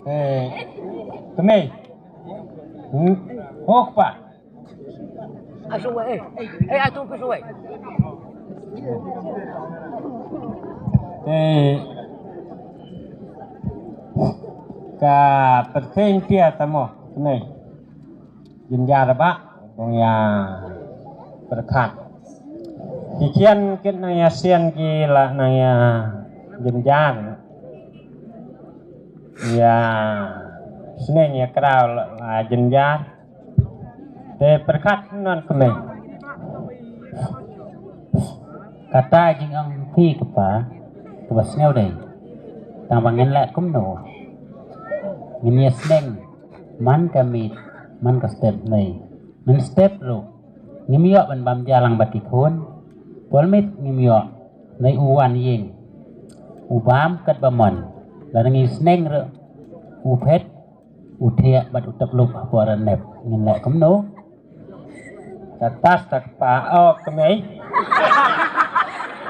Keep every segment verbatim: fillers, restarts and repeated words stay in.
Eh, kmie. Hmm? Hok pa. Ai, shuwa, eh. Eh, ai, tu pi shuwa. Eh, ka pyrthei India tamo, kmie. Jynjar ba, bong ïa pyrkhat. Ki khian kit nang ïa sien ki la nang ïa jynjar. Ïa sneng ïa kraw la, la jynjar. Te pyrkhat non kmie. Kata jingong phi kpa, kaba sngewdei. Tang ba ngin leh kumno. Ngin ïa sneng, man ka miet, man ka step nei. Mynstep ruh ngim ïoh ban bam ja lang bad ki khun. Por miet ngim ïoh, nei u wan ïing, u bam katba mon. Lada ngi sneng ruh, u phet, u thiah bad u tep lup ha por nep. Ngin leh kumno? Ka tas tak pa ok kmie.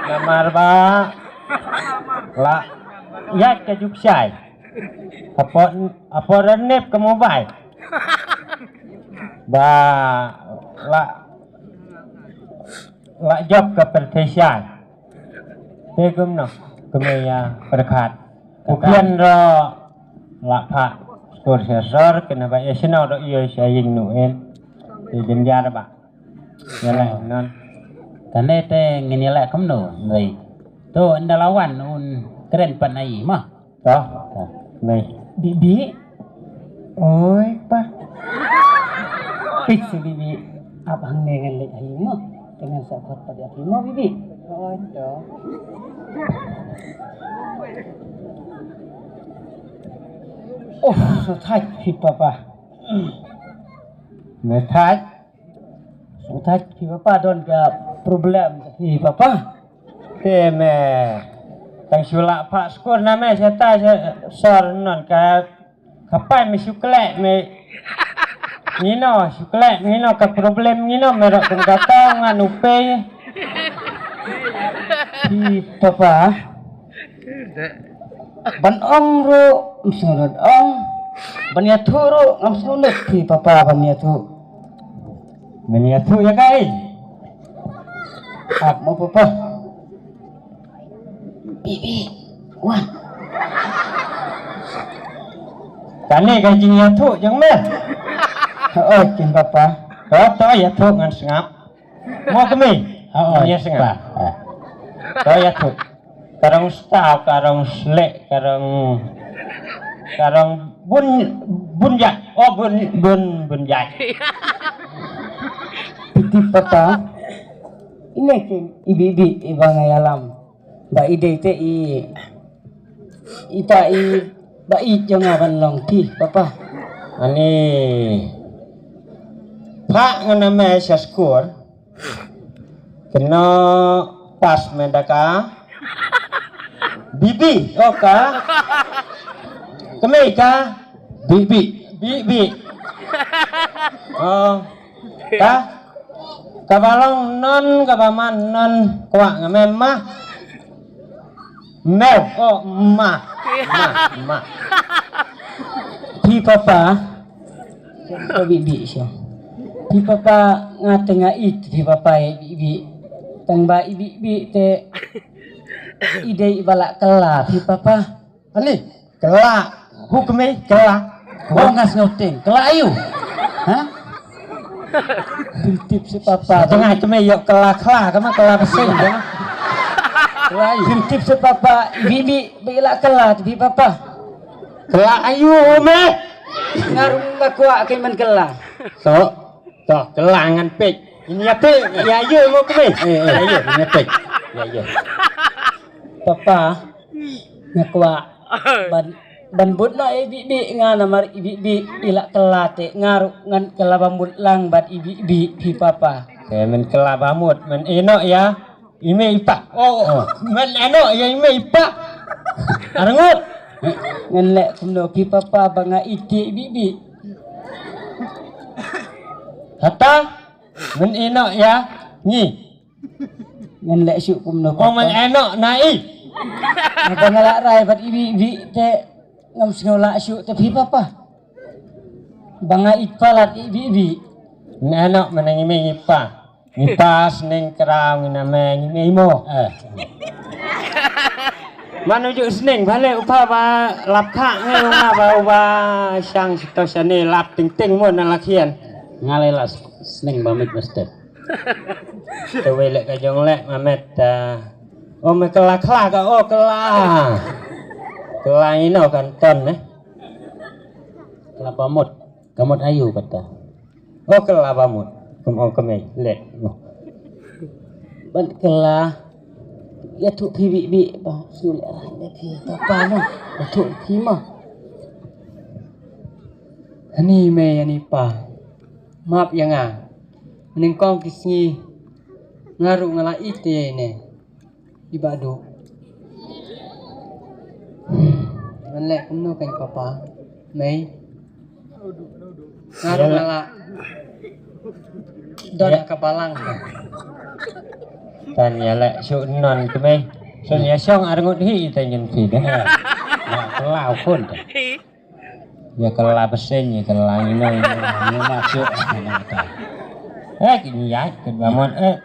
Namar ba la ïaid ka juk shai. Apo, apo ranep ka mobile. Ba la, la jop ka pyrthei shai. Te kumno, kmie ïa pyrkhat. Ku pian ro la pha skur sha sor kena ba ïa shnong ro ïa sha ïing nu en. Te jynjar ba. Ïa leh non. Kane te ngin ïa leh kumno, Mei? To, ynda la wan un kren pat na i ma. To. Mei. Bibi. Oi pa. Pit si Bibi. Ap hangne ngan leit ha i ma. Te ngan sa khot pat ïa i ma Bibi. Oi to. Oh, so thait phi papa. Me thait. Sngewthuh phi papa, don ka problem phi papa. Te me tang shu la pha skur na me sha ta sha sor non ka ka pai me shu klek me ngino shu klek me ngino ka problem ngino me rak kum kata ngan upe. Phi papa. Ban ong ruh ngam sngewdon ong. Ban ïathuh ruh ngam sngewdon phi papa ban ïathuh. Ban ïathuh ïa kai. Ak mo papa. Bibi. Wan. Kane ka jingïathuh jong me. Oi kin papa. To to ïathuh ngan sngap. Mo kmie. Oh, oh, ïa sngap. Ka ïathuh. Ka rong staw, ka rong slek, ka rong, ka rong bun, bun jait. Oh, bun, bun, bun jait. Piti papa. Ine ki i Bibi i ba nga ïalam. Ba i dei te i, i ta i ba i jong nga ban long phi papa. Ani. Pha ngana me sha skur. Keno pas me da ka. Bibi, oh ka. Kemei ka. Bibi. Bibi. Oh. Ka. Kaba long non, kaba man non, kwah nga me ma. Mew, oh, ma. Ma, ma. Phi papa. Ko Bibi sha. Phi papa nga te nga it, phi papa i Bibi. Tang ba i Bibi te i dei i ba la kylla, phi papa. Ani, kylla. Hu kmie, kylla. Wa nga sngewteng. Kylla ayu. Ha? Phi tip si papa. Tengah kmie ïoh kylla kylla, kama kylla beseng, kama. Kylla ayu. Phi tip si papa, i Bibi, ba i la kylla, phi papa. Kylla ayu, me. Nga rung nga kwah ki man kylla. So, to, kylla ngan peit. Ini ïa peit, ïa ïa mo kmie. Eh, eh, ïa ïa, ini ïa peit. Ïa ïa. Papa, nga kwah ban, ban bud noh i Bibi nga namar i Bibi i la kylla te nga ruh ngan kylla ba mut lang bad i Bibi phi papa. Te men kylla ba mut men ïeh noh ïa i mei i pa. Oh, oh. Men ïeh noh ïa i mei i pa. Arngut. Ngan leh kumno phi papa ba nga ïeit i Bibi. Hata men ïeh noh ïa ngi. Ngan leh shuh kumno papa. Ong men ïeh noh na i. Haba nga la rai bad i Bibi te. Ngam sngew lah shuh te phi papa. Ba nga ïeit palat i bi bi. Nano mana ngi mei ngi pa. Ngi pa sneng kraw ngi na me ngi mei mo. Eh. Manu ju sneng bale upa ba lap kha ngi nga ba uba shang sito shane lap ting ting mo na lakhian. Ngalai las sneng ba mit ba step. Te wei lek ka jong lek mamet ta. O me kela kela ka o kela. Kela ino kan ton ne. Kela pamut. Kamut ayu kata. O kela pamut. Kum o kemei lek. Ban kela. Ya tu pi bi bi ba su lek rang ya pi papa mo. Ya tu pi ma. Ani me ani pa. Map ya nga. Nyngkong ki sngi nga ruh nga la ïeit ïa ine. Iba duh. Ngan leh kumno kan papa. Mei. Nga ruh nga la don ka balang. Tan ïa leh shu non kemei. Sun ïa shong arngut hi ita nyen phi deh. Ïa kelau khun. Ïa kelau besen ïa kelau ino ino ino masuk. Eh kini ïa ken bamon eh.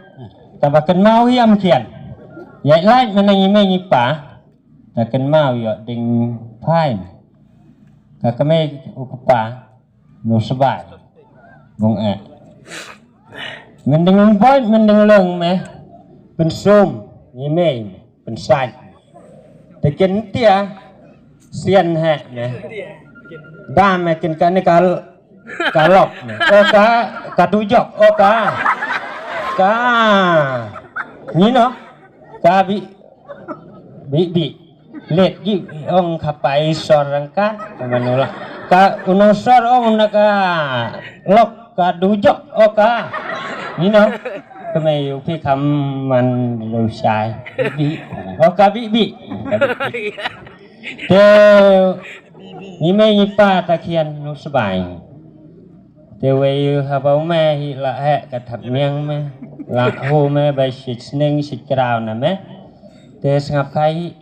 Taba ken mau ïa mkian. Ïa lait menang ime ngipa. Ta ken mau ïa ding pain. Ka kemei u kpa. No sebai. Bong eh. Mending boy mending leng meh. Pensum ngimei meh. Pensai. Tekin tia sian he meh. Dam meh kin kane kal kalok meh. Oh ka kadujok oh ka ka ngino ka bi bi bi. Let gi ong ka pai sor rangka manula ka uno sor ong na ka lok ka dujok oka. Ngino kemei u pi kam man lu shai bi oka bi bi. Te ngimei ngipa ta khian nu sebai. Te wei haba u me hi la he ka thap miang me la hu me bai shit sning shit krau na me. Te sngap kai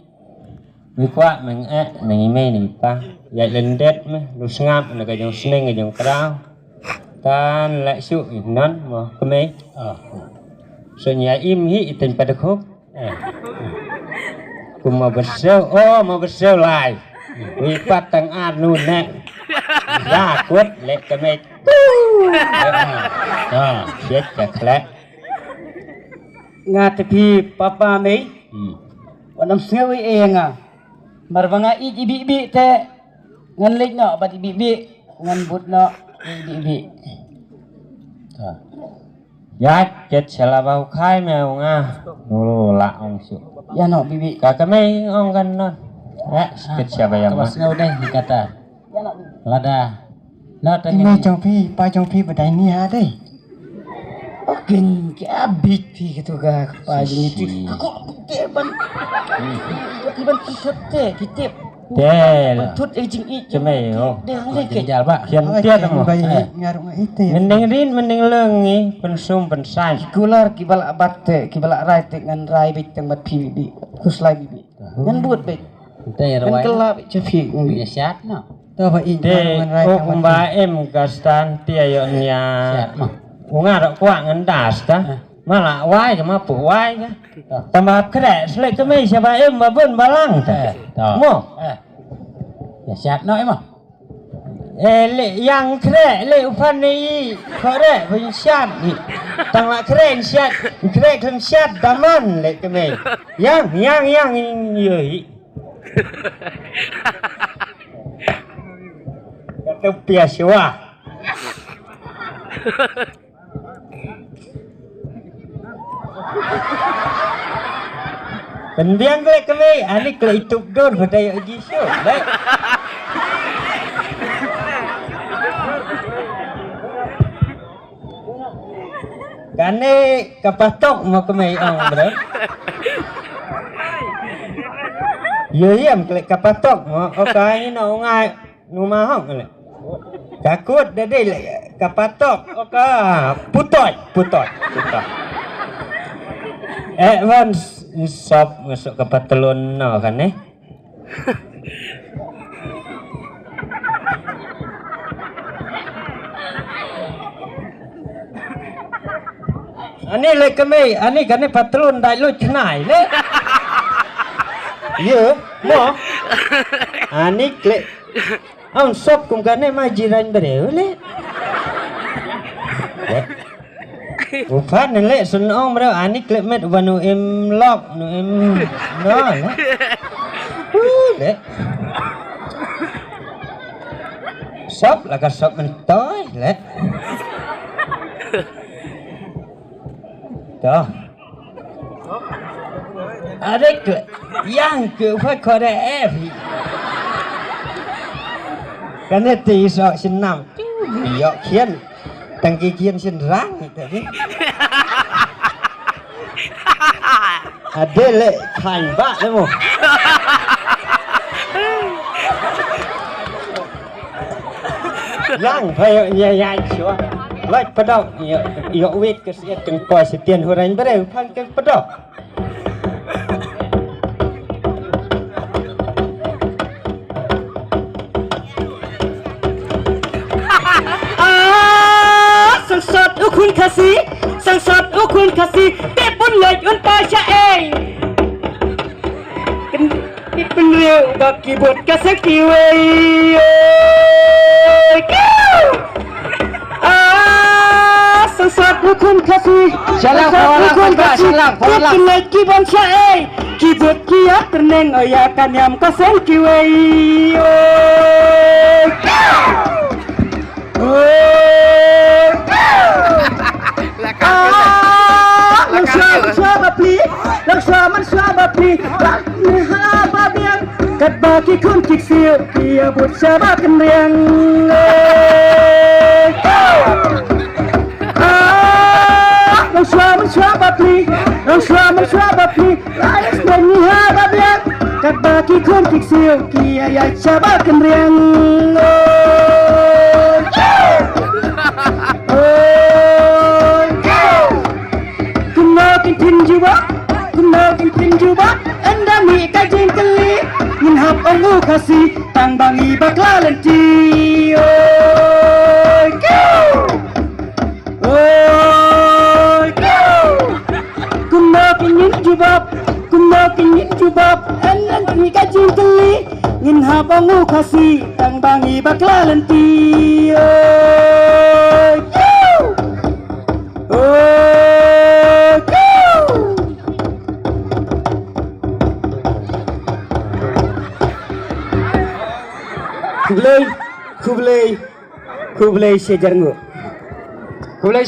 Wi kwah meng eh nang i mei nang i pa. Ïa lendet me lu sngap na ka jong sneng ka jong krau. Tan leh shu i non mo kemei. Sun ïa im hi i ten pa dekhuk. Kum mo berseu oh mo berseu lai. Wi pat tang ar nu ne. Ya kut leh kemei. Ha, siat ka khlek. Nga te phi papa mei. Hmm. Wan ym sngew ïa nga. Mar ba nga ïeit i bih bih te ngan leit noh bad i bih bih ngan bud noh i bih bih. Ïa ket shala ba u khai me u nga. Ulu la ong shu. Ïa noh bih bih. Ka ka mei ong kan non. Ïa ket shala ba ïa ma. Ka ba sngew deh ni kata. Lada. Lada ni. Ine jong phi pa jong phi ba dai ni ha dei. Okin ki abit phi kitu ka pa jong ni. Aku te ban. Ki ban pynthut te ki tip. Te. Pynthut e jing i. Kemei oh. Dei hang dei ke. Jal ba. Kian tiat mo. Ngarung ite. Mending rin mending leng ni pynsum pynsai. Kular ki bala bat te ki bala rai te ngan rai bit tang bat phi bi. Kuslai bi. Ngan bud bit. Te rawai. Ngan kelap chafi. Ïa shat no. To ba i. Te ngan rai oh kumba em ka stan te ayo nia. Shat no. Unga ro kwah ngan das ta. Mala wai ka ma pu wai ka. Tama kre slek kemei sha ba em ba bun balang ta. Mo. Ïa shat no emo. Eh le yang kre le upan ni kore bun shat ni. Tama kre shat kre khlem shat daman le kemei. Yang yang yang yoi. Kata pia siwa. Pynbiang kle kemei ani kle itup dur badai aji shu. Baik. Kane ka patok mo kemei ong bro. Yo yam kle ka patok mo oka ino ngai numa hong kle. Ka kut da dei le ka patok oka putoi putoi putoi. Eh wan sop masuk ka patalon no kane. Ani le kemei, ani kane patlun dai lut chnai le. Ye, mo. Ani kle. Aun sop kum kane ma jiran breu le. U phat ne le sun ong breu ani kle met ba nu im lok nu im no le. U le. Sop la ka sop men toi le. To. Adik yang ke fa kore eh. Kane ti so sinam. Yo khian. Tang ki khian sin rang. Ade le khan ba le mo. Yang phayo nya ya chua. Lait padok yo wit. Siat keng koi sitian hurai breu phang keng pedok. Ah, sangsot u khun Khasi, sangsot u khun Khasi, te pun loj un pa sha ei. Ken Ki pynriu ba ki bud ka seng kiwei. Ah, sangsot u khun Khasi. Shalang, shalang, shalang. Ki pynlait ki ban sha ei. Ki bud ki ïa tyrneng ïa ka niam ka seng kiwei. Oi. Ah, lang shuwa man shuwa bapli, lang shuwa man shuwa bapli. Bang ni ha ba biang, katba ki khun ki ksiew ki ïa bud sha ba kynriang. Ah, lang shuwa man shuwa bapli, lang shuwa man shuwa bapli. Lai sdang ni ha ba biang, katba ki khun ki ksiew ki ïa ïa sha ba kynriang. Oi. Oi. Kumno kin pynjubab, kumno kin pynjubab, ynda mih ka jingkylli, ngin hap ong u Khasi, tang ba ngi bakla lynti. Oi. Oi. Kumno kin ngin jubab, kumno kin ngin jubab, ynda mih ka jingkylli, ngin hap ong u Khasi, tang ba ngi bakla lynti. Oi. Oi. Khublei, khublei, khublei shi hajar nguh. Khublei.